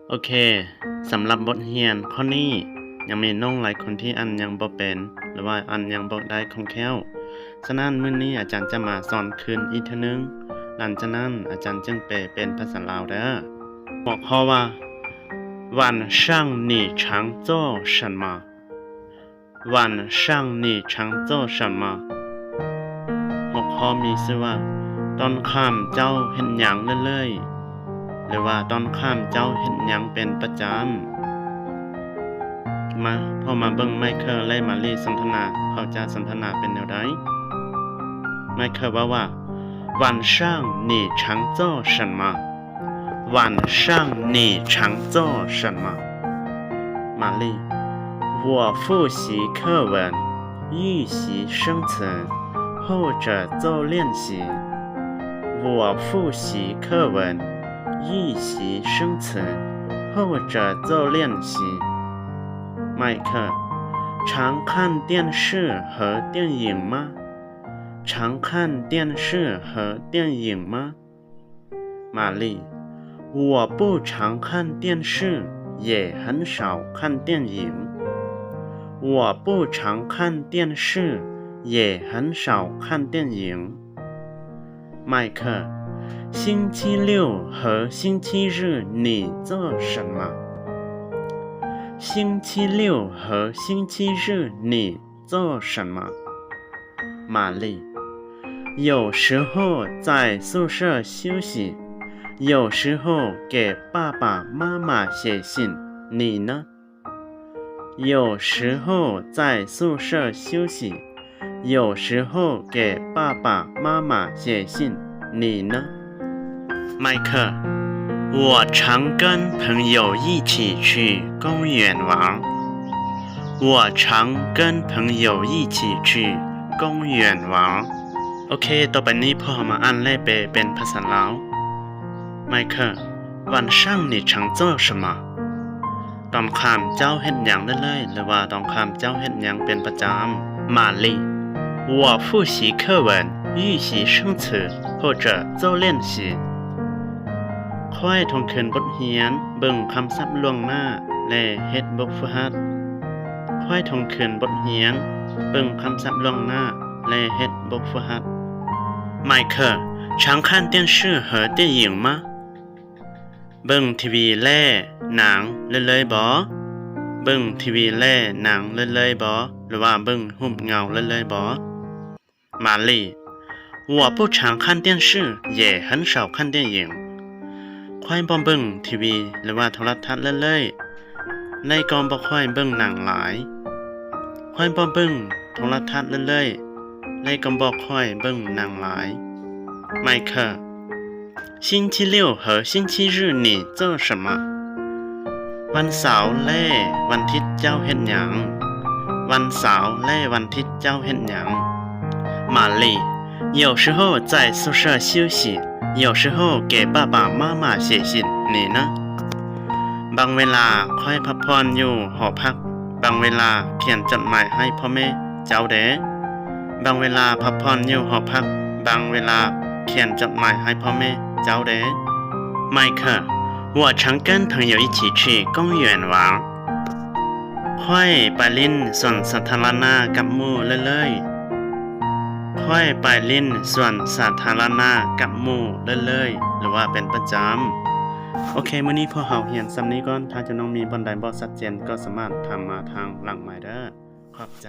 ໂອເຄ, ສຳລັບບົດຮຽນຂໍ້ນີ້ ຍັງມີນ້ອງຫຼາຍຄົນທີ່ອ່ານຍັງບໍ່ເປັນ ຫຼືວ່າອ່ານຍັງບໍ່ໄດ້ຄ່ອງແຄ້ວ. ສະນັ້ນ ມື້ນີ້ອາຈານຈະມາສອນຄືນອີກເທື່ອໜຶ່ງ, ຫຼັງຈາກນັ້ນອາຈານຈຶ່ງແປເປັນພາສາລາວເດີ້. ຫົວຂໍ້ວ່າ 晚上你常做什么? 晚上你常做什么? ຫົວຂໍ້ມີຊື່ວ່າ ຕອນຄ່ຳເຈົ້າເຮັດຫຍັງເລື້ອຍໆ ຫຼືວ່າຕອນຄ່ຳເຈົ້າເຮັດຫຍັງເປັນປະຈຳ? ມາ, ເຮົາມາເບິ່ງໄມເຄິລ ແລະ ມາລີສົນທະນາ ເຂົາຈະສົນທະນາເປັນແນວໃດ. ໄມເຄິລເວົ້າວ່າ 晚上你常做什么? 晚上你常做什么? ມາລີ 我复习课文，预习生词，或者做练习。我复习课文，预习生词，或者做练习。 ໄມເຄິລ 常看电视和电影吗? 常看电视和电影吗? ມາລີ 我不常看电视，也很少看电影。我不常看电视，也很少看电影。 ໄມເຄິລ 星期六和星期日你做什么? 星期六和星期日你做什么? ມາລີ 有时候在宿舍休息，有时候给爸爸妈妈写信，你呢？ 有时候在宿舍休息，有时候给爸爸妈妈写信，你呢？ ໄມເຄິລ 我常跟朋友一起去公园玩。我常跟朋友一起去公园玩。 ໂອເຄ, ຕໍ່ໄປນີ້ພວກເຮົາມາອ່ານ ແລະ ແປເປັນພາສາລາວ. ໄມເຄິລ 晚上你常做什么? ຕອນຄ່ຳເຈົ້າເຮັດຫຍັງເລື້ອຍໆ ຫຼືວ່າຕອນຄ່ຳເຈົ້າເຮັດຫຍັງເປັນປະຈຳ? ມາລີ 我复习课文，预习生词，或者做练习。 ຂ້ອຍທວງຄືນບົດຮຽນ, ເບິ່ງຄຳສັບລ່ວງໜ້າ ແລະ ເຮັດບົດຝຶກຫັດ. ຂ້ອຍທວງຄືນບົດຮຽນ, ເບິ່ງຄຳສັບລ່ວງໜ້າ ແລະ ເຮັດບົດຝຶກຫັດ. ໄມເຄິລ 常看电视和电影吗? ເບິ່ງທີວີ ແລະ ໜັງເລື້ອຍໆບໍ? ເບິ່ງທີວີ ແລະ ໜັງເລື້ອຍໆບໍ? ຫຼືວ່າເບິ່ງຮູບເງົາເລື້ອຍໆບໍ? ມາລີ 我不常看电视，也很少看电影。 ຂ້ອຍບໍ່ເບິ່ງທີວີ ຫຼືວ່າໂທລະທັດເລື້ອຍໆ ແລະ ກໍບໍ່ຄ່ອຍເບິ່ງໜັງຫຼາຍ. ຂ້ອຍບໍ່ເບິ່ງໂທລະທັດເລື້ອຍໆ ແລະ ກໍບໍ່ຄ່ອຍເບິ່ງໜັງຫຼາຍ. ໄມເຄິລ 星期六和星期日你做什么? ວັນເສົາ ແລະ ວັນທິດເຈົ້າເຮັດຫຍັງ? ວັນເສົາ ແລະ ວັນທິດເຈົ້າເຮັດຫຍັງ? ມາລີ 有时候在宿舍休息，有时候给爸爸妈妈写信，你呢? ບາງເວລາຂ້ອຍພັກຜ່ອນຢູ່ຫໍພັກ, ບາງເວລາຂຽນຈົດໝາຍໃຫ້ພໍ່ແມ່. ເຈົ້າເດ? ບາງເວລາພັກຜ່ອນຢູ່ຫໍພັກ, ບາງເວລາຂຽນຈົດໝາຍໃຫ້ພໍ່ແມ່. ເຈົ້າເດ? ไมเคิล 我常跟朋友一起去公园玩。 ຂ້ອຍໄປຫຼິ້ນສວນສາທາລະນະກັບໝູ່ເລື້ອຍໆ. ຂ້ອຍໄປຫຼິ້ນສວນສາທາລະນະກັບໝູ່ເລື້ອຍໆ ຫຼືວ່າເປັນປະຈຳ. ໂອເຄ, ມື້ນີ້ພວກເຮົາຮຽນສ່ຳນີ້ກ່ອນ. ຖ້າເຈົ້ານ້ອງມີບ່ອນໃດບໍ່ຊັດເຈນ ກໍສາມາດຖາມມາທາງຫຼັງໄມເດີ້. ຂອບໃຈ.